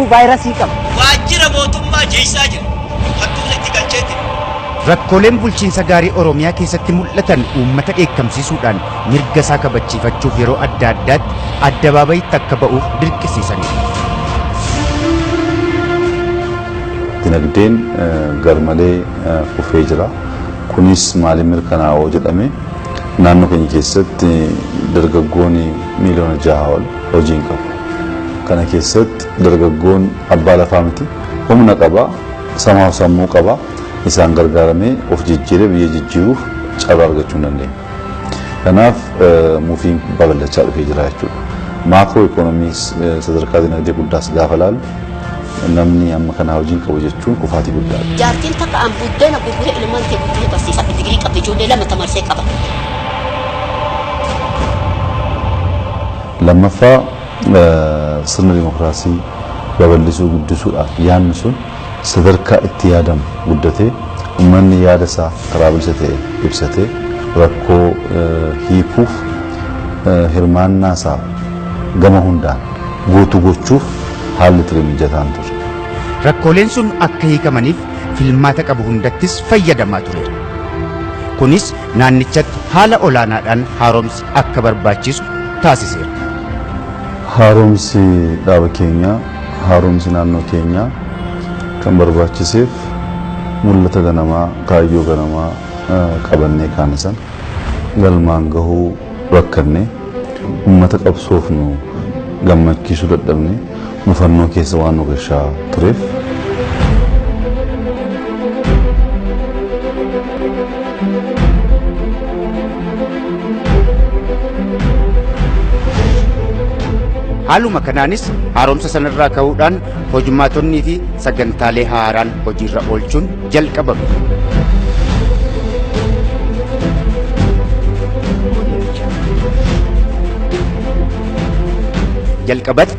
Hundinuu vaayirasii qaba. Waajjira mootummaa jeessaa jira. Hattuun itti galcheetti. Rakkooleen bulchiinsa gaarii Oromiyaa keessatti mul'atan uummata dheekkamsiisuudhaan mirga isaa kabachiifachuuf yeroo adda addaatti addabaabayitti akka ba'uuf dirqisiisaniiru. Dinagdeen garmalee kufee jira. Kunis maaliin mirkanaa'oo jedhame naannoo keenya keessatti dargaggoonni miiliyoona 6 ol hojii hin qabu. Kana keessatti dargaggoon abbaa lafaa miti, humna qaba, samaaf sammuu qaba. Isaan gargaaramee of jijjiiree biyya jijjiiruuf carraa argachuu hin dandeenye. Kanaaf mufiin babal'achaa dhufee jira jechuudha. Maakiroo ikoonoomii sadarkaa dinagdee guddaas gaafa laalu namni amma kanaa hojii hin qabu jechuun kufaatii guddaadha. Jaartiin takka an buddeena gurguree ilmaan kee guddisee barsiisaa digirii qabdi, ijoollee lama tamarsee qaba. Lammaffaa, sirna dimokiraasii babal'isuu guddisuudhaaf yaadni sun sadarkaa itti yaadamu guddatee uummanni yaada isaa karaa bilisa ta'e ibsatee rakkoo hiikuuf hirmaannaa isaa gama hundaan guutuu gochuuf haalli ture mijataan ture. Rakkooleen sun akka hiikamaniif filmaata qabu hundattis fayyadamaa tureera. Kunis naannichatti haala olaanaadhaan haaromsi akka barbaachisu taasiseera. Haaromsi dhaaba keenyaa, haaromsi naannoo keenyaa kan barbaachiseef mul'ata ganamaa, kaayyoo ganamaa qabannee kaane sana galmaan gahuu rakkannee uummata qabsoof nu gammachiisuu dadhabne mufannoo keessa waan nu gashaa tureef. Haaluma kanaanis haaromsa sanarraa ka'uudhaan hojmaatonnii fi sagantaalee haaraan hojiirra oolchuun jalqabame. Jalqabatti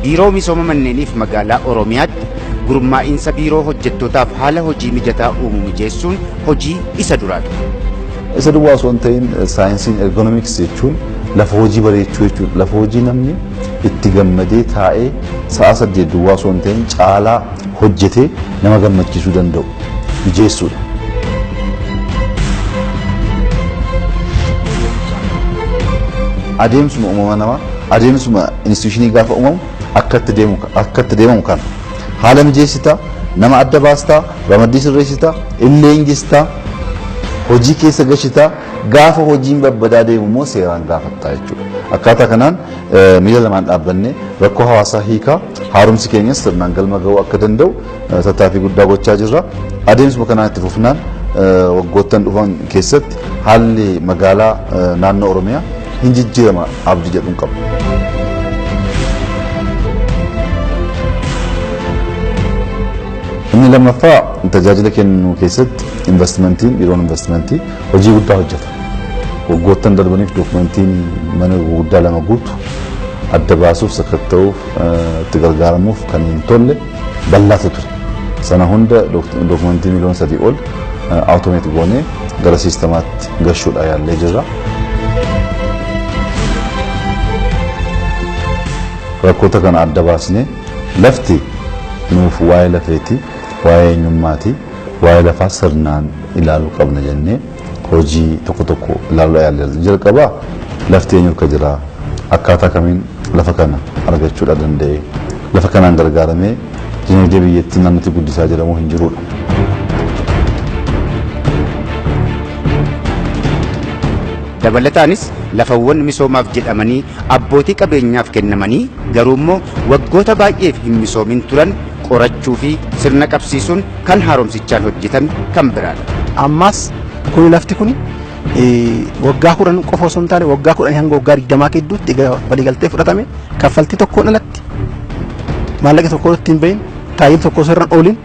Biiroo Misooma Manneeniif Magaalaa Oromiyaatti gurmaa'iinsa biiroo hojjettootaaf haala hojii mijataa uumu mijeessuun hojii isa duraa ture. Isa duwwaa osoo hin ta'in saayinsiin ergonomiks jechuun lafa hojii bareechuu jechuudha. Lafa hojii namni itti gammadee taa'ee sa'a 8 duwwaa osoo hin ta'in caalaa hojjetee nama gammachiisuu danda'u mijeessuudha. Adeemsuma uumama namaa, adeemsuma instituushinii gaafa uumamu akka itti deemamu kana. Haala mijeessitaa, nama adda baastaa, ramaddii sirreessitaa, illeenjistaa, hojii keessa gashitaa, gaafa hojiin babbadaa deemu immoo seeraan gaafattaa jechuudha. Akkaataa kanaan miila lamaan dhaabbannee rakkoo hawaasaa hiikaa haaromsi keenyas sirnaan galma ga'uu akka danda'u tattaaffii guddaa gochaa jirra. Adeemsuma kanaan itti fufnaan waggoottan dhufan keessatti haalli magaalaa naannoo Oromiyaa hin jijjiirama abdii jedhuun qaba. Inni lammaffaa tajaajila kennuu keessatti investimentiin biiroon investimentii hojii guddaa hojjeta. Waggoottan darbaniif dookumentiin mana gurguddaa 2 guutu adda baasuuf sakatta'uuf itti gargaaramuuf kan hin tolle bal'aatu ture. Sana hunda dookumentii miliyoona 3 ol awutomeet goonee gara siistamaatti gashuudha yaallee jirra. Rakkoota kana adda baasnee lafti nuuf waa'ee lafeeti, waa'ee eenyummaati, waa'ee lafaa sirnaan ilaaluu qabna jennee hojii tokko tokko ilaaluu yaallee jalqabaa lafti eenyu akka jira, akkaataa kamiin lafa kana argachuudha danda'e, lafa kanaan gargaaramee dinagdee biyyattii naannootti guddisaa jedhamu hin jirudha. Dabalataanis lafawwan misoomaaf jedhamanii abbootii qabeenyaaf kennamanii garuu immoo waggoota baay'eef hin misoomin turan qorachuu fi sirna qabsiisuun kan haaromsichaan hojjetame kan biraadha. Ammas kuni lafti kuni waggaa 10 qofa osoo hin taane waggaa 10 hanga waggaa 20 gidduutti waliigaltee fudhatame kaffaltii tokkoon alatti maallaqa tokko irratti hin bahin tajaajila tokko osoo irra oolin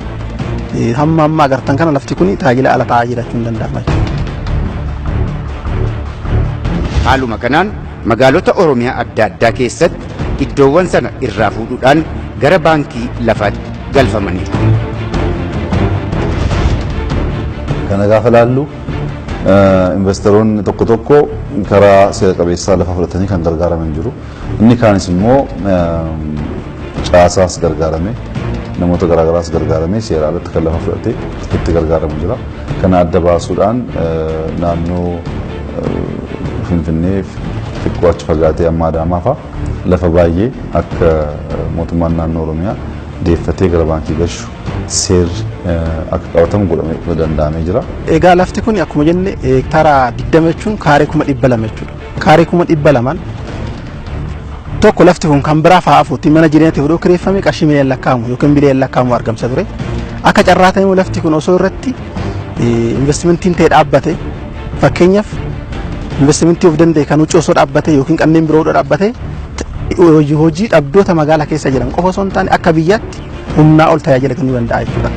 hamma amma agartan kana lafti kuni tajaajila ala ta'aa jiraachuu hin danda'ama. Haaluma kanaan magaalota Oromiyaa adda addaa keessatti iddoowwan sana irraa fuudhuudhaan gara baankii lafaatti galfamaniiru. Kana gaafa laallu investoroonni tokko tokko karaa seera qabeessaa lafa fudhatanii kan gargaaraman jiru. Inni kaanis immoo Caasaas gargaaramee namoota garaagaraas gargaaramee seera alatti kan lafa fudhatee itti gargaaramu jira. Kana adda baasuudhaan naannoo Finfinnee xiqqoo achi fagaatee amma Adaamaa fa'a lafa baay'ee akka mootummaan naannoo Oromiyaa deeffatee gara baankii gashu seerri akka qabatamu godhamee danda'amee jira. Egaa lafti kun akkuma jenne hektaara 20 jechuun kaaree 200,000 jechuudha. Kaaree 200,000 tokko lafti kun kan biraa fa'aa afuutti mana jireenyaatti fudhuu kireeffame qarshii miliyoona lakkaa'amu yookiin biliyoona lakkaa'amu argamsa ture. Akka carraa ta'e immoo lafti kun osoo irratti investimentiin ta'e dhaabbate fakkeenyaaf investimentii of danda'e kan huccuu osoo dhaabbate yookiin kanneen biroo dhaabbate hojii dhabdoota magaalaa keessa jiran qofa osoo hin taane akka biyyaatti humnaa ol tajaajila kennuu danda'a jechuudha.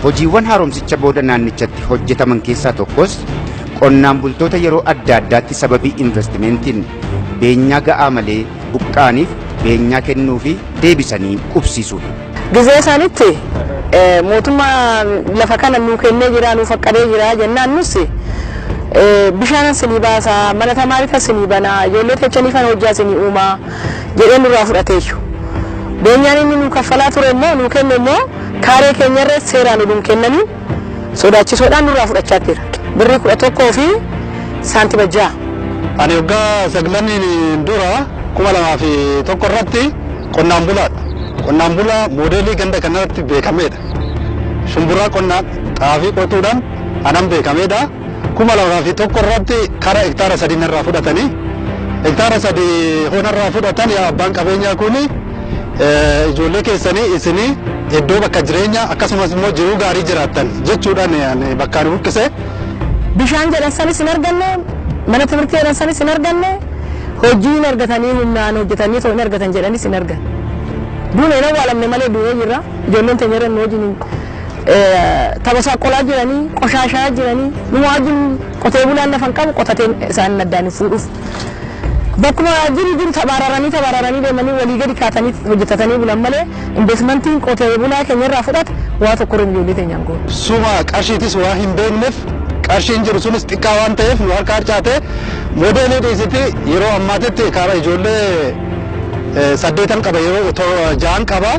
Hojiiwwan haaromsicha booda naannichatti hojjetaman keessaa tokkos qonnaan bultoota yeroo adda addaatti sababii investimentiin beenyaa ga'aa malee buqqaaniif beenyaa kennuu fi deebisanii qubsiisuudha. Gizee isaanitti mootummaa lafa kana nuu kennee jira nuu faqqadee jira jennaan nus bishaanan sinii baasaa mana tamaarifa sinii banaa ijoollee techanii fana hojjaa sinii uumaa jedhee nurraa fudhateeyyu. Beenyaan inni nuu kaffalaa ture immoo nuu kenne immoo kaaree keenyarra seeraan oduun kennanii sodaachisoodhaan nurraa fudhachaa jira. Birrii 11 fi saantima 6. Ani waggaa 9 dura 2001 irratti qonnaan bulaadha. Qonnaan bulaa moodeelii ganda kanarratti beekameedha. Shumburaa qonnaan xaafii qotuudhaan anan beekameedha. 2001 irratti kara hektaara 3 narraa fudhatanii hektaara 3 honarraa fudhatan yaa abbaan qabeenyaa kun ijoollee keessanii isinii iddoo bakka jireenyaa akkasumas immoo jiruu gaarii jiraattan jechuudhaan ani bakkaan buqqise. Bishaan jedhan sanis hin arganne, mana timirtii jedhan sanis hin arganne, hojii hin argatanii humnaan hojjetanii too hin argatan jedhanis hin argan. Duuna hin awwaalamne malee du'ee jirra. Ijoolleen teenya irra nu wajjin tabasaqqolaa jiranii, qoshaashaa jiranii, nu wajjin qotee bulaan lafa hin qabu qotatee isaan addaan hin fuudhuuf. Bakkuma jiru jiru tabaararanii deemanii walii gadi kaatanii hojjetatanii bulan malee investimentiin qotee bulaa keenya irraa fudhate waa tokko irra ijoollee teenyaan goone. Suma qarshiitis waa hin beekneef qarshiin jiru sunis xiqqaa waan ta'eef nu harka harcaate moodeelii dhiisitti yeroo ammaatitti karaa ijoollee 8 qaba yeroo 6 qaba.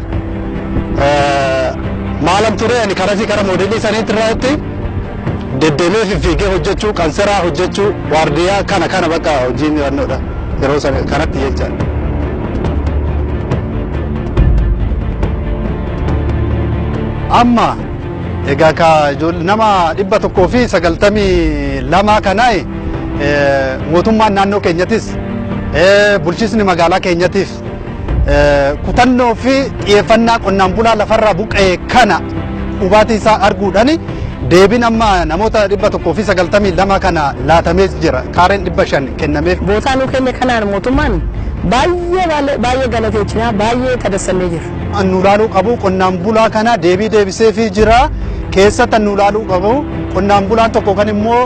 Maalam ture ani karasii kara moodeelii saniitti irratti deddeemee fiffiigee hojjechuu kanseraa hojjechuu waardiyaa kana kana bakka hojiin yaadnoodha yeroo sana kanatti jechaadha. Amma egaa ka nama 192 kanaa mootummaan naannoo keenyattis bulchiisni magaalaa keenyattiif kutannoo fi xiyyeeffannaa qonnaan bulaa lafarraa buqqa'e kana hubaatii isaa arguudhaan deebiin amma namoota 192 kana laatamee jira. Kaareen 500 kennameef. Bootaa nuu kenne kanaan mootummaan baay'ee baay'ee galateechinaa baay'ee tadassannee jira. Nu laaluu qabu qonnaan bulaa kana deebii deebiseefii jira. Keessatti nu laaluu qabu qonnaan bulaan tokko kan immoo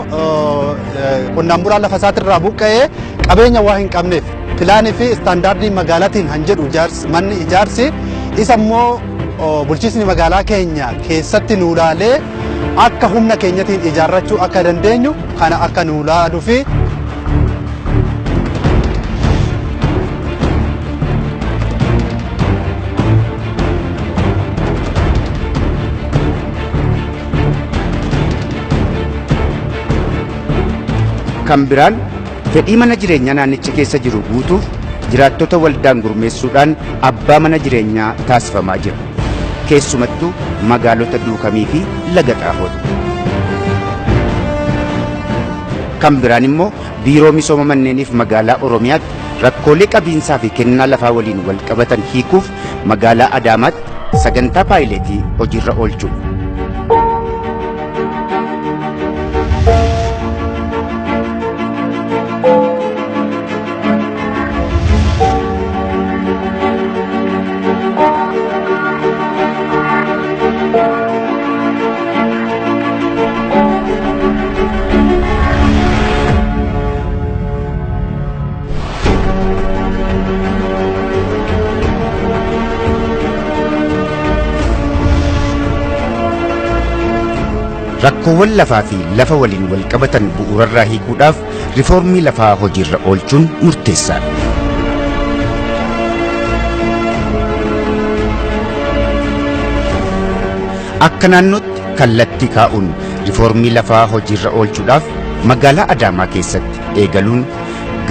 qonnaan bulaan lafa isaatirraa buqqa'ee qabeenya waa hin qabneef pilaanii fi istaandaardii magaalaatiin han jedhu manni ijaarsi isa immoo bulchiisni magaalaa keenya keessatti nu laalee akka humna keenyatiin ijaarrachuu akka dandeenyu kana akka nu laaluu fi Kan biraan fedhii mana jireenyaa naannicha keessa jiru guutuuf jiraattota waldaan gurmeessuudhaan abbaa mana jireenyaa taasifamaa jira. Keessumattuu magaalota Duukamii fi Laga Xaafooti. Kan biraan immoo biiroo misooma manneeniif magaalaa Oromiyaatti rakkoolee qabiinsaa fi kennaa lafaa waliin wal qabatan hiikuuf magaalaa Adaamaatti sagantaa paayileetii hojiirra oolchuudha. Rakkoowwan lafaa fi lafa waliin wal qabatan bu'uurarraa hiikuudhaaf riifoormii lafaa hojiirra oolchuun murteessaadha. Akka naannootti kallattii kaa'uun riifoormii lafaa hojiirra oolchuudhaaf magaalaa Adaamaa keessatti eegaluun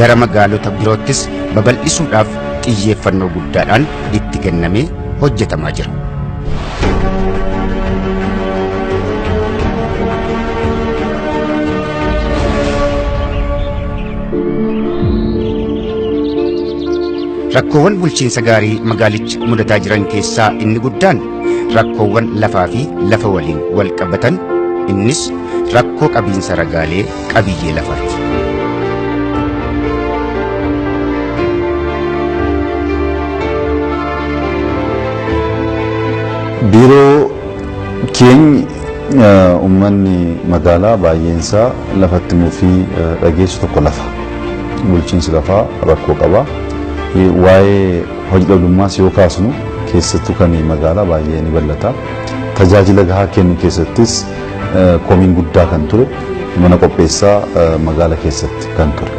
gara magaalota biroottis babal'isuudhaaf xiyyeeffannoo guddaadhaan itti kennamee hojjetamaa jira. Rakkoowwan bulchiinsa gaarii magaalicha mudataa jiran keessaa inni guddaan rakkoowwan lafaa fi lafa waliin wal qabatan, innis rakkoo qabiinsa ragaalee qabiyyee lafaati. Biiroo keenyi uummanni magaalaa baay'eensaa lafatti mufii dhageessu tokko lafa. Bulchiinsi lafaa rakkoo qaba. Waa'ee hojii dhabdummaas yoo kaasnu keessattuu kan magaalaa baay'ee ni bal'ata. Tajaajila gahaa kennu keessattis komiin guddaa kan ture mana qopheessaa magaala keessatti kan ture.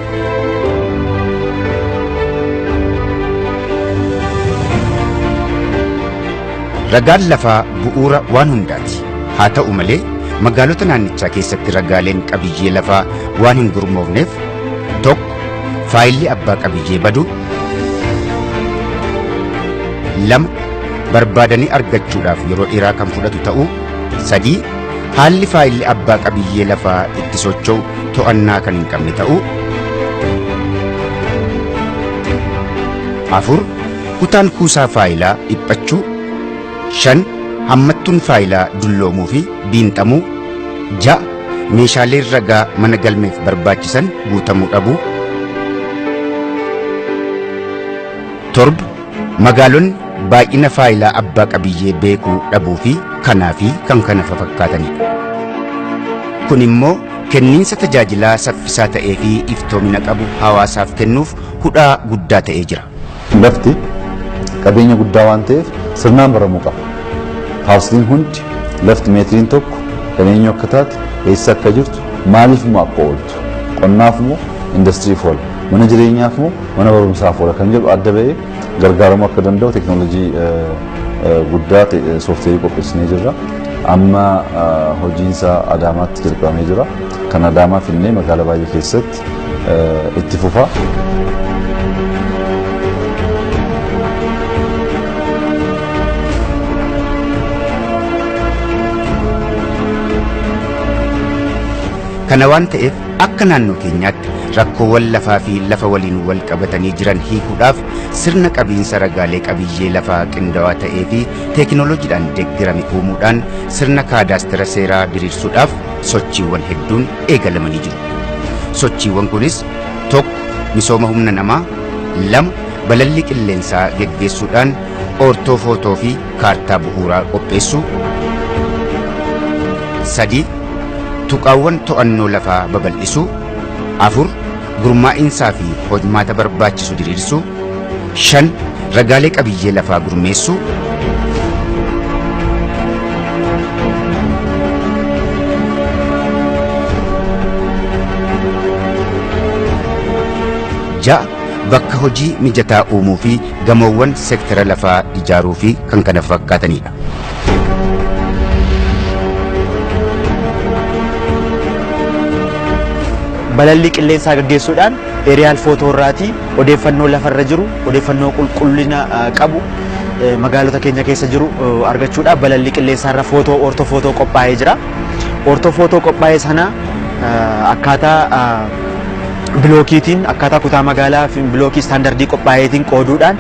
Ragaan lafaa bu'uura waan hundaati. Haa ta'u malee magaalota naannichaa keessatti ragaaleen qabiyyee lafaa waan hin gurmoofneef, tokko, faayilli abbaa qabiyyee badu, lama, barbaadanii argachuudhaaf yeroo dheeraa kan fudhatu ta'uu, sadii, haalli faayilli abbaa qabiyyee lafaa itti socho'u to'annaa kan hin qabne ta'uu, afur, kutaan kuusaa faayilaa dhiphachuu, shan, hammattuun faayilaa dulloomuu fi biinxamuu, ja'a, meeshaaleen ragaa mana galmeef barbaachisan guutamuu dhabuu, torba, magaalonni baay'ina faayilaa abbaa qabiyyee beekuu dhabuu fi kanaa fi kan kana fakkaatanidha. Kun immoo kenniinsa tajaajilaa saffisaa ta'ee fi iftoomina qabu hawaasaaf kennuuf hudhaa guddaa ta'ee jira. Lafti qabeenya guddaa waan ta'eef sirnaan baramuu qaba. Paarsiin hundi lafti meetiriin tokko kan eenyu akka taate, eessa akka jirtu, maaliif immoo akka ooltu, qonnaaf immoo indastiriif oola, mana jireenyaaf immoo mana barumsaaf oola kan jedhu adda ba'ee gargaaramuu akka danda'u teekinooloojii guddaa sooftiweerii qopheessinee jirra. Amma hojiinsa Adaamaatti jalqabamee jira. Kan Adaamaa finnee magaalaa baay'ee keessatti itti fufa. Kana waan ta'eef akka naannoo keenyaatti rakkoowwan lafaa fi lafa waliin wal qabatanii jiran hiikuudhaaf sirna qabiinsa ragaalee qabiyyee lafaa qindaa'aa ta'ee fi teekinooloojiidhaan deeggarame uumuudhaan sirna kaadaastara seeraa diriirsuudhaaf sochiiwwan hedduun eegalamanii jiru. Sochiiwwan kunis tokko, misooma humna namaa, lama, balalli qilleensaa geggeessuudhaan ortofootoo fi kaartaa bu'uuraa qopheessuu, sadii, tuqaawwan to'annoo lafaa babal'isuu, afur, gurmaa'insaa fi hojmaata barbaachisu diriirsuu, shan, ragaalee qabiyyee lafaa gurmeessuu, ja'a, bakka hojii mijataa uumuu fi gamoowwan seektara lafaa ijaaruu fi kan kana fakkaatanidha. Balalli qilleensaa gaggeessuudhaan aerial photo irraatii odeeffannoo lafarra jiru, odeeffannoo qulqullina qabu magaalota keenya keessa jiru argachuudhaaf balalli qilleensaa irra footoo ortofootoo qophaa'ee jira. Ortofootoo qophaa'e sana akkaataa bilookiitiin, akkaataa kutaa magaalaa fi bilookii istaandardii qophaa'eetiin qooduudhaan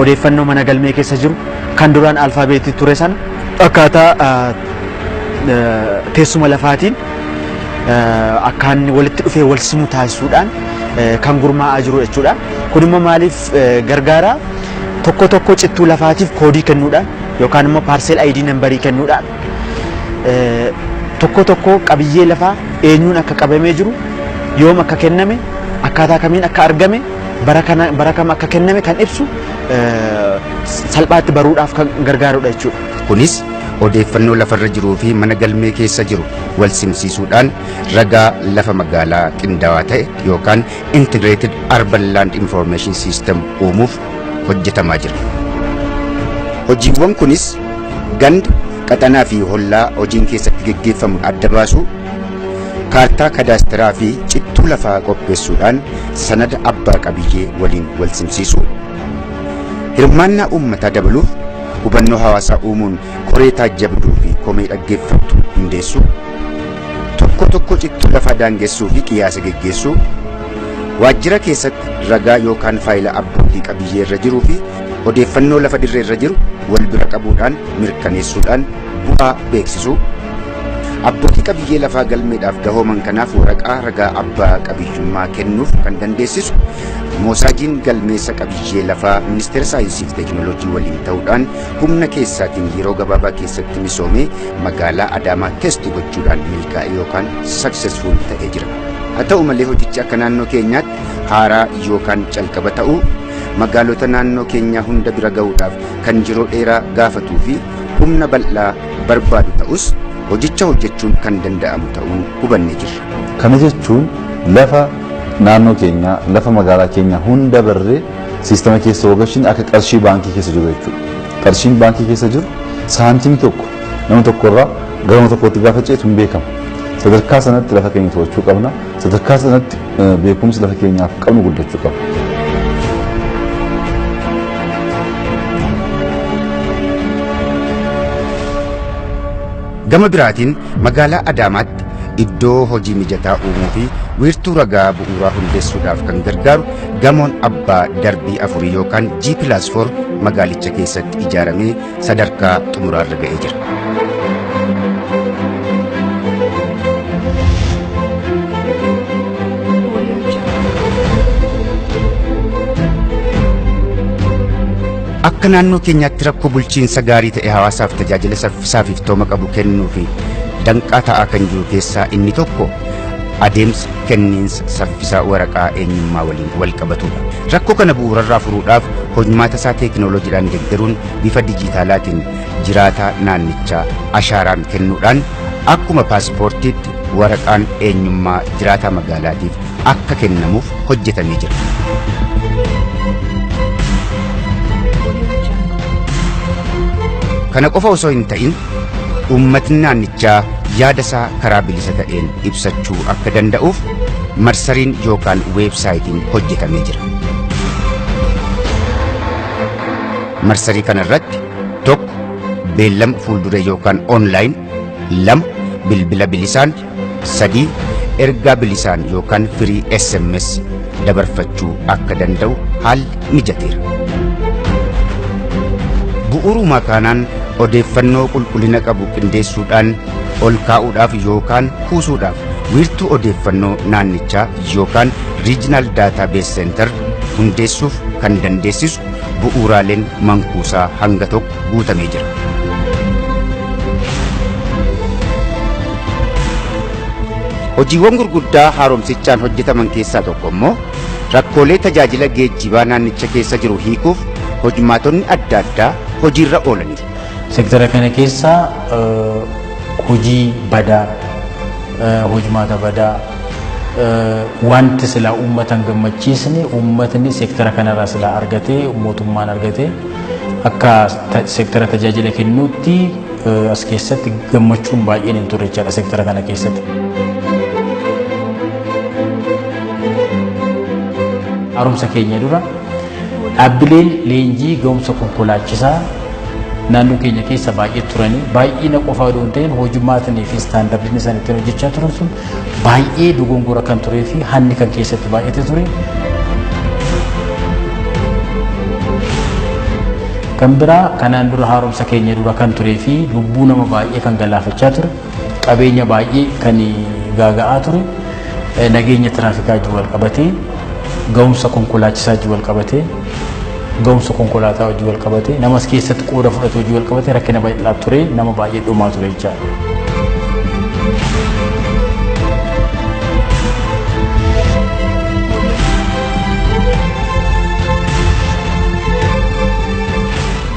odeeffannoo mana galmee keessa jiru kan duraan alfaabeetii ture sana akkaataa teessuma lafaatiin akkaan walitti dhufee wal simu taasisuudhaan kan gurmaa'aa jiru jechuudha. Kun immoo maaliif gargaara? Tokko tokko cittuu lafaatiif koodii kennuudhaan yookaan immoo paarseel ID nambarii kennuudhaan tokko tokko qabiyyee lafaa eenyuun akka qabamee jiru, yoom akka kenname, akkaataa kamiin akka argame, bara kam akka kenname kan ibsu salphaatti baruudhaaf kan gargaarudha jechuudha. Kunis odeeffannoo lafarra jiruu fi mana galmee keessa jiru wal simsiisuudhaan ragaa lafa magaalaa qindaa'aa ta'e yookaan Integrated Urban Land Information System uumuuf hojjetamaa jira. Hojiiwwan kunis ganda Qaxanaa fi hollaa hojiin keessatti geggeeffamu adda baasuu, kaartaa kadaasteraa fi cittuu lafaa qopheessuudhaan sanada abbaa qabiyyee waliin wal simsiisuu, hirmaannaa uummataa dabaluuf hubannoo hawaasaa uumuun koree taajjabduu fi komee dhaggeeffattu hundeessuu, tokko tokko cittuu lafaa daangessuu fi qiyaasa geggeessuu, waajjira keessatti ragaa yookaan faayila abbootii qabiyyee irra jiruu fi odeeffannoo lafa dirree irra jiru wal bira qabuudhaan mirkaneessuudhaan bu'aa beeksisuu, abbootii qabiyyee lafaa galmeedhaaf gahooman kanaaf waraqaa ragaa abbaa qabiyyummaa kennuuf kan dandeessisu moosaajiin galmeessa qabiyyee lafaa ministeera saayinsii fi teekinooloojii waliin ta'uudhaan humna keessaatiin yeroo gabaabaa keessatti misoomee magaalaa Adaamaa testi gochuudhaan milkaa'e yookaan successful ta'ee jira. Haa ta'u malee, hojichi akka naannoo keenyaatti haaraa yookaan calqaba ta'uu, magaalota naannoo keenyaa hunda bira ga'uudhaaf kan yeroo dheeraa gaafatuu fi humna bal'aa barbaadu ta'us, hojicha hojjechuun kan danda'amu ta'uu hubannee jirra. Kana jechuun lafa naannoo keenyaa, lafa magaalaa keenyaa hunda barree siistama keessa oolchuun akka qarshii baankii keessa jiru jechuudha. Qarshiin baankii keessa jiru saantimii tokko nama tokkorraa gara nama tokkootti gaafa ceetu hin beekamu. Sadarkaa sanatti lafa keenya to'achuu qabna. Sadarkaa sanatti beekumsi lafa keenyaaf qabnu guddachuu qaba. Gama biraatiin magaalaa Adaamaatti iddoo hojii mijataa uumuu fi wiirtuu ragaa bu'uuraa hundeessuudhaaf kan gargaaru gamoon abbaa darbii 4 yookaan G+4 magaalicha keessatti ijaaramee sadarkaa xumuraarra ga'ee jira. Akka naannoo keenyaatti rakkoo bulchiinsa gaarii ta'e hawaasaaf tajaajila saffisaa fi iftooma qabu kennuu fi danqaa ta'aa kan jiru keessaa inni tokko adeemsa kenniinsa saffisaa waraqaa eenyummaa waliin wal qabatudha. Rakkoo kana bu'uurarraa furuudhaaf hojmaata isaa teekinooloojiidhaan deeggaruun bifa dijitaalaatiin jiraataa naannichaa ashaaraan kennuudhaan akkuma paaspoortiitti waraqaan eenyummaa jiraataa magaalaatiif akka kennamuuf hojjetamee jira. Kana qofa osoo hin ta'in, uummatni naannichaa yaada isaa karaa bilisa ta'een ibsachuu akka danda'uuf marsariin yookaan weebsaayitiin hojjetamee jira. Marsarii kana irratti 1 beellama fuulduree yookaan online, 2 bilbila bilisaan, 3 ergaa bilisaan yookaan firii SMS dabarfachuu akka danda'u haalli mijateera. Bu'uuruma kanaan odeeffannoo qulqullina qabu qindeessuudhaan ol kaa'uudhaaf yookaan kuusuudhaaf wiirtuu odeeffannoo naannichaa yookaan Regional Database Center hundeessuuf kan dandeessisu bu'uuraaleen mankuusaa hanga tokko guutamee jira. Hojiiwwan gurguddaa haaromsichaan hojjetaman keessaa tokko immoo rakkoolee tajaajila geejjibaa naannicha keessa jiru hiikuuf hojmaatonni adda addaa hojiirra oolaniiru. Seektara kana keessa hojii badaa, hojmaata badaa, wanti silaa uummata hin gammachiisne, uummatni seektara kanarraa silaa argatee, mootummaan argatee akka seektara tajaajila kennuutti as keessatti gammachuun baay'een hin turre jechaadha seektara kana keessatti. Haaromsa keenya dura dhaabbileen leenjii ga'umsa konkolaachisaa naannoo keenya keessa baay'ee turanii, baay'ina qofaa odoo hin ta'in hojimaatanii fi istaandardiin isaan ittiin hojjechaa turan sun baay'ee dogongora kan turee fi hanni kan keessatti baay'ate ture. Kan biraa kanaan dura haaromsa keenya dura kan turee fi lubbuu nama baay'ee kan galaafachaa ture, qabeenya baay'ee kan gaaga'aa ture, nageenya tiraafikaa wajjin wal qabatee, ga'umsa konkolaachisaa wajjin wal qabatee, ga'umsa konkolaataa wajjin wal qabatee, namas keessatti qooda fudhatu wajjin wal qabatee rakkina bal'aa ture, nama baay'ee dhumaa ture jechaadha.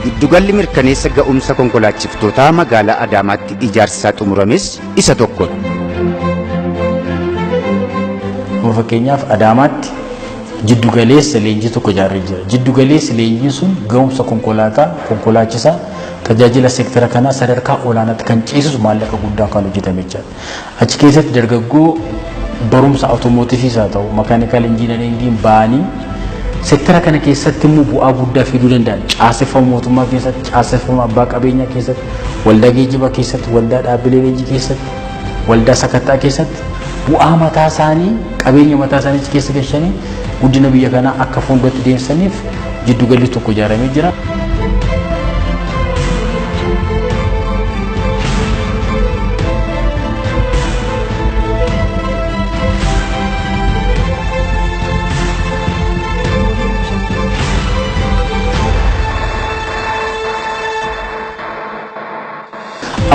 Giddugalli mirkaneessa ga'umsa konkolaachiftootaa magaalaa Adaamaatti ijaarsa xumurames isa tokkodha. Amma fakkeenyaaf Adaamaatti jiddugaleessa leenjii tokko ijaarree jira. Jiddugaleessi leenjii sun ga'umsa konkolaataa konkolaachisaa Tajaajila seektara kanaa sadarkaa olaanaatti kan ceesisu maallaqa guddaan kan hojjetame jechaadha. Achi keessatti dargaggoo barumsa awutoomotiiviis haa ta'u makaanikaal injiinaringiin ba'anii seektara kana keessatti immoo bu'aa guddaa fiduu danda'an caaseffama mootummaa keessatti, caaseffama abbaa qabeenyaa keessatti, waldaa geejjibaa keessatti, waldaa dhaabbilee leenjii keessatti, waldaa sakattaa keessatti bu'aa mataa isaanii qabeenya mataa isaanii achi keessa galchanii guddina biyya kanaa akka fuulduratti deemsaniif jiddugalli tokko ijaaramee jira.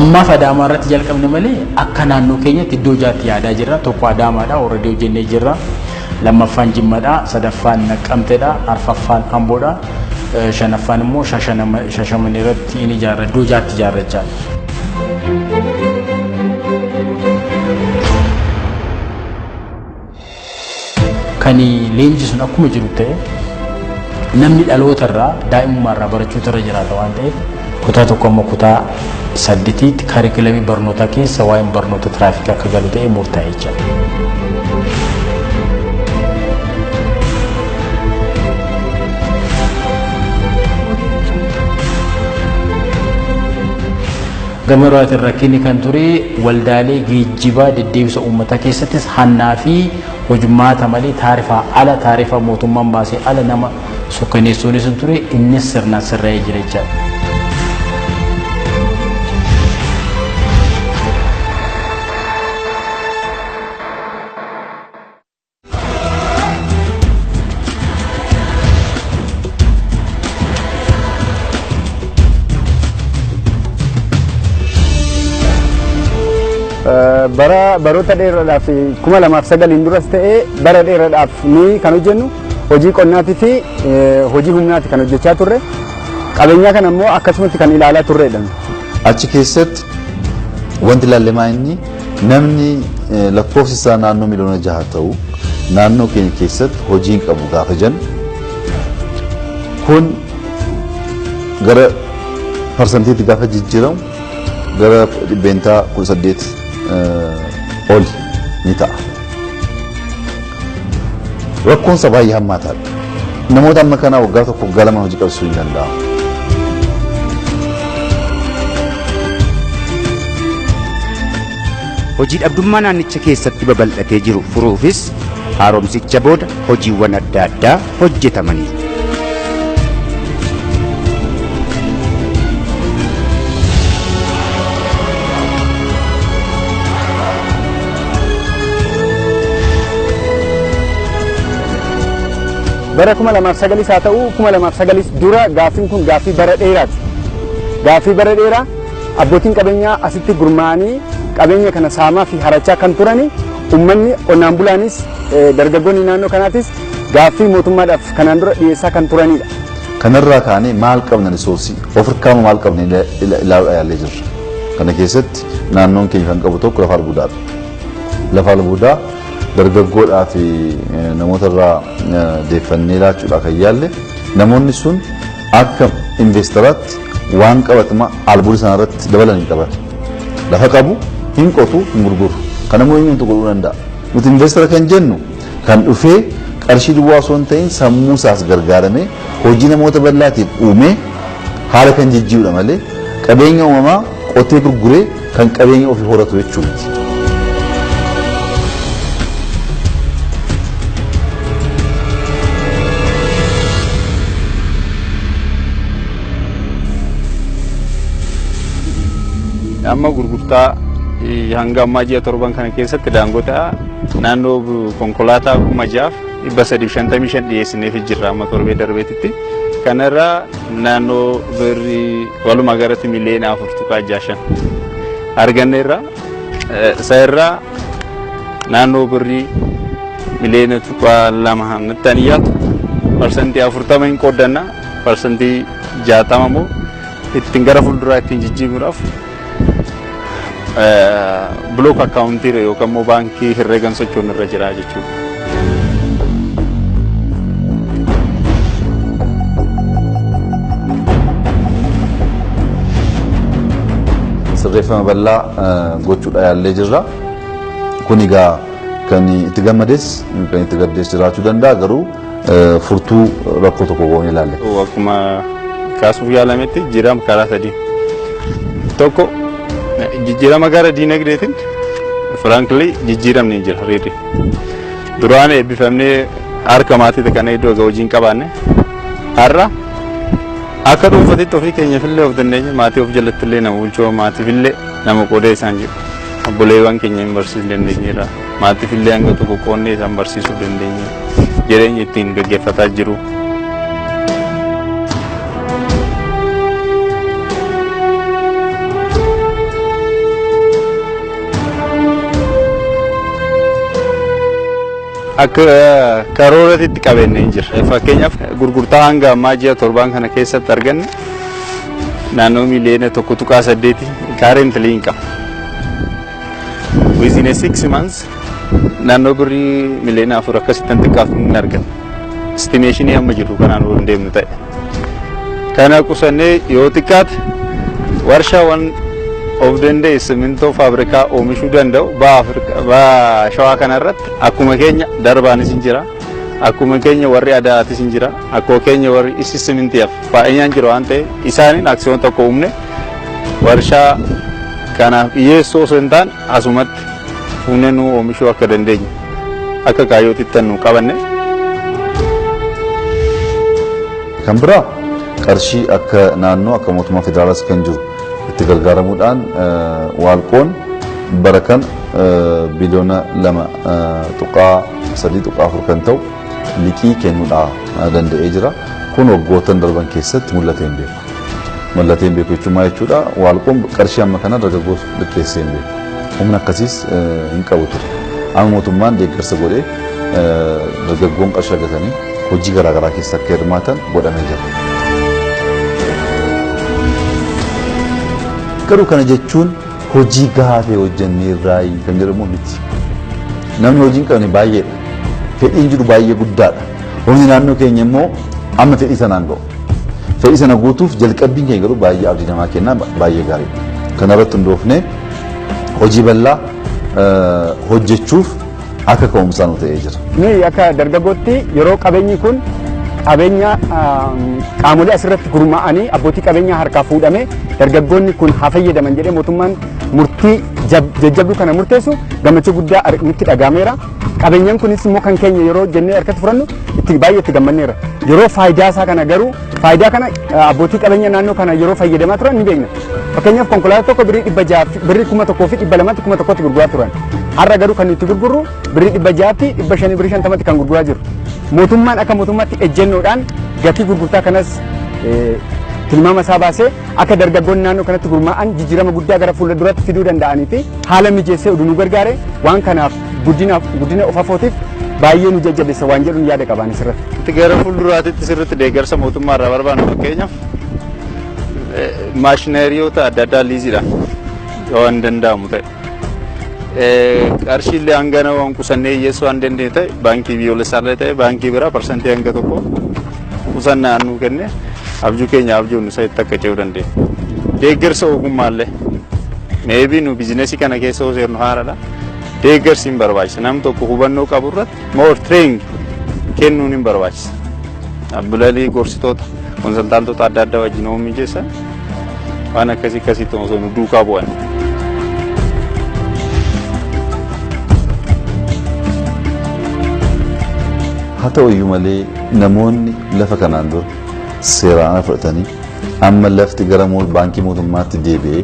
Ammaaf Adaamaa irratti jalqabne malee akka naannoo keenyatti iddoo jaatti yaadaa jirra. Tokko Adaamaadha, already hojjennee jirra. Lammaffaan Jimmadha, sadaffaan Naqqamteedha, arfaffaan Amboodha, shanaffaan immoo Shashamannee irratti ni ijaarra. Iddoo jaatti ijaarra jechaadha. Kan leenji sun akkuma jiru ta'e namni dhaloota irraa daa'imummaa irraa barachuutu irra jiraata waan ta'eef kutaa tokko amma kutaa 8tti kaarikulamii barnootaa keessa waa'een barnoota tiraafikaa akka galu ta'e murtaa'e jechaadha. Gama biraatiin rakkinni kan ture waldaalee geejjibaa deddeebisa uummataa keessattis hannaa fi hojmaata malee taarifaa ala taarifa mootummaan baasee ala nama sukkaneessuunis hin ture innis sirnaan sirraa'ee jira jechaadha. Bara baroota dheeraadhaaf 2009 duras ta'ee bara dheeraadhaaf nuyi kan hojjennu hojii qonnaatii fi hojii humnaati kan hojjechaa turre. Qabeenyaa kana immoo akkasumatti kan ilaalaa turredha. Achi keessatti wanti ilaalamaa inni namni lakkoofsi isaa naannoo miliyoona 6 ta'u naannoo keenya keessatti hojii hin qabu gaafa jennu kun gara parsantiitti gaafa jijjiiramu gara 18% ol ni ta'a. Rakkoon isaa baay'ee hammaataadha. Namoota amma kanaa waggaa tokko waggaa lama hojii qabsiisuu hin danda'amu. Hojii dhabdummaa naannicha keessatti babal'atee jiru furuufis haaromsicha booda hojiiwwan adda addaa hojjetamaniiru. Bara 2009 haa ta'u 2009 dura gaaffiin kun gaaffii bara dheeraati. Gaaffii bara dheeraa abbootiin qabeenyaa asitti gurmaa'anii qabeenya kana saamaa fi harachaa kan turani uummanni qonnaan bulaanis dargaggoonni naannoo kanaatis gaaffii mootummaadhaaf kanaan dura dhiyeessaa kan turanidha. Kanarraa kaanee maal qabna risoorsii of harkaa maal qabna ilaaluudhaa yaallee jirra. Kana keessatti naannoon keenya kan qabu tokko lafa albuudaadha. Lafa albuudaa dargaggoodhaa fi namoota irraa deeffannee laachuudhaa kan yaalle namoonni sun akka investaraatti waan qabatama albuuda sana irratti dabalan hin qaban. Lafa qabu hin qotu hin gurguru. Kanammoo eenyutu godhuu danda'a? Nuti investara kan jennu kan dhufee qarshii duwwaa osoo hin ta'in sammuu isaas gargaaramee hojii namoota bal'aatiif uumee haala kan jijjiirudha malee qabeenya uumamaa qotee gurguree kan qabeenya ofii horatu jechuudha. Amma gurgurtaa hanga ammaa ji'a 7 kana keessatti daangota naannoo konkolaataa 6355 dhiyeessineef jirra amma torbee darbeetitti. Kanarraa naannoo birrii walumaa galatti miliyoona 4.65 arganneerra. Isa irraa naannoo birrii miliyoona 2.2 nutti dhiyaatu 40% hin qooddanna 60% immoo ittiin gara fuulduraa ittiin jijjiiruudhaaf block accountii yookaan immoo baankii herreegan sochoon irra jira jechuudha. Sirreeffama bal'aa gochuudha yaallee jirra. Kun egaa kan itti gammades kan itti gaddees jiraachuu danda'a garuu furtuu rakkoo tokko goonee ilaalle. Akkuma kaasuuf yaalametti jijjiirama karaa sadii. Tokko jijjiirama gara diinagdeetiin frankly jijjiiramni jira reedi. Duraan eebbifamnee harka maatii kana iddoo hojii hin qabaanne har'a akka dhuunfatitti ofii keenyaaf illee of dandeenya maatii of jalatti illee nama bulchoo maatiif illee nama qoodee isaan jiru. Obboleewwan keenya hin barsiisuu dandeenyeerra. Maatiif illee hanga tokko qoonnee isaan barsiisuu dandeenya. Jireenya ittiin gaggeeffataa jiru. Akka karooratti qabeenya hin jira. Fakkeenyaaf gurgurtaa hanga ammaa ji'a 7 kana keessatti arganne naannoo miliyoona 1.8 currently hin qabu. Within 6 months naannoo birrii miliyoona 4 akkasitti xiqqaaf hin arganne. Estimation amma jiru kanaan ol deemnu ta'e. Kana qusannee yoo xiqqaate warshaawwan of danda'e simintoo faabrikaa oomishuu danda'u ba'a shawaa kanarratti akkuma keenya darbaanis hin jira. Akkuma keenya warri adaatis hin jira. Akkuma keenya warri isi simintiyaaf baay'inaan jira waan ta'eef isaaniin aksiyoon tokko uumne warshaa kanaaf dhiyeessuu osoo hin taane asumatti fuunee nu oomishuu akka dandeenyu akka kaayyootitti nu qabanne. Kan biraa qarshii akka naannoo akka mootummaa federaalaas kan jiru itti gargaaramuudhaan waalqoon bara kan biliyoona 2.3.4 kan ta'u liqii kennuudhaa danda'ee jira. Kun waggoottan darban keessatti mul'atee hin beeku. Mul'atee hin beeku jechuun maal jechuudha? Waalqoon qarshii amma kana dargaggoo liqeessee hin beeku. Humna akkasiis hin qabu ture. Amma mootummaan deeggarsa godhee dargaggoon qarshii argatanii hojii garaagaraa keessa akka hirmaatan godhamee jira. Garuu kana jechuun hojii gahaa ta'e hojjennee irraa kan jedhamu miti. Namni hojii hin qabne baay'eedha. Fedhiin jiru baay'ee guddaadha. Humni naannoo keenya immoo amma fedhii sanaan ga'u. Fedhii sana guutuuf jalqabbiin keenya garuu baay'ee abdii namaa kenna baay'ee gaariidha. Kana irratti hundoofnee hojii bal'aa hojjechuuf akka ka'umsaa nu ta'ee jira. Nuyi akka dargaggootti yeroo qabeenyi kun qabeenya qaamolee asirratti gurmaa'anii abbootii qabeenyaa harkaa fuudhame dargaggoonni kun haa fayyadaman jedhee mootummaan murtii jajjabduu kana murteessu gammachuu guddaa nutti dhagahameera. Qabeenyaan kunis immoo kan keenya yeroo jennee harkatti fudhannu itti baay'ee itti gammanneera. Yeroo faayidaa isaa kana garuu faayidaa kana abbootii qabeenya naannoo kana yeroo fayyadamaa turan ni beekna. Fakkeenyaaf konkolaataa tokko birrii 600 birrii 1200 1000tti gurguraa turan. Har'a garuu kan nuti gurgurru birrii 600tti 500 birrii 50tti kan gurguraa jiru. Mootummaan akka mootummaatti ejjennoodhaan gatii gurgurtaa kanas tilmaama isaa baasee akka dargaggoonni naannoo kanatti gurmaa'an jijjiirama guddaa gara fuula duraatti fiduu danda'anii fi haala mijeessee oduu nu gargaare waan kanaaf guddina of afootiif baay'ee nu jajjabeessa waan jedhuun yaada qabaan asirratti. Gara fuulduraatti sirriitti deeggarsa mootummaa irraa barbaannu fakkeenyaaf maashinariyoota adda addaa liiziidhaan yoo hin danda'amu ta'e. Qarshiillee hangana waan qusannee hiyyeessuu waan dandeenye ta'e baankii biyyoolessaallee ta'e baankii biraa parsantii hanga tokko qusannaa nuu kenne abjuu keenya abjuun isa itti akka ce'uu dandeenya. Deeggarsa ogummaallee meebii nu biizinesii kana keessa osoo seernu haaraadha. Deeggarsi hin barbaachisa. Namni tokko hubannoo qabu irratti more training kennuun hin barbaachisa. Dhaabbilee gorsitoota konsaltaantota adda addaa wajjin oo mijeessan waan akkasii akkasiitti osoo nu duukaa bu'an. Haa ta'u iyyuu malee namoonni lafa kanaan dura seeraan fudhatanii amma lafti gara baankii mootummaatti deebi'ee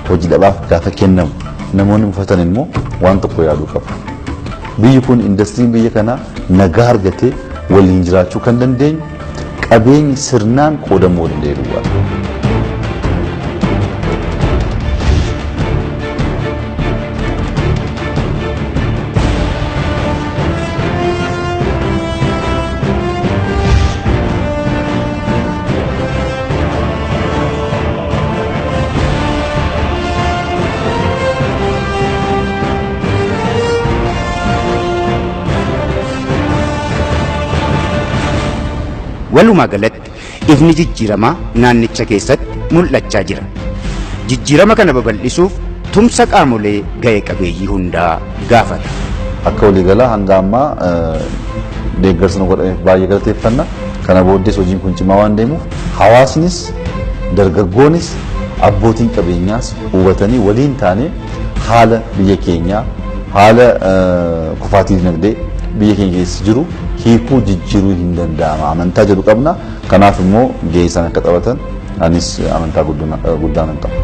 hojii dhabaaf gaafa kennamu namoonni mufatan immoo waan tokko yaaduu qabu. Biyyi kun indastiriin biyya kanaa nagaa argatee waliin jiraachuu kan dandeenyu qabeenyi sirnaan qoodamuu danda'e duwwaadha. Walumaa galatti ifni jijjiiramaa naannicha keessatti mul'achaa jira. Jijjiirama kana babal'isuuf tumsa qaamolee ga'ee qabeeyyii hundaa gaafata. Akka waliigalaa hanga ammaa deeggarsa nu godhameef baay'ee galateeffanna. Kana booddees hojiin kun cimaa waan deemuuf hawaasnis dargaggoonis abbootiin qabeenyaas hubatanii waliin taanee haala biyya keenyaa haala kufaatii dinagdee biyya keenya keessa jiru hiikuu jijjiiruu hin danda'ama amantaa jedhu qabna. Kanaaf immoo gahee isaan akka taphatan anis amantaa guddaan qaba.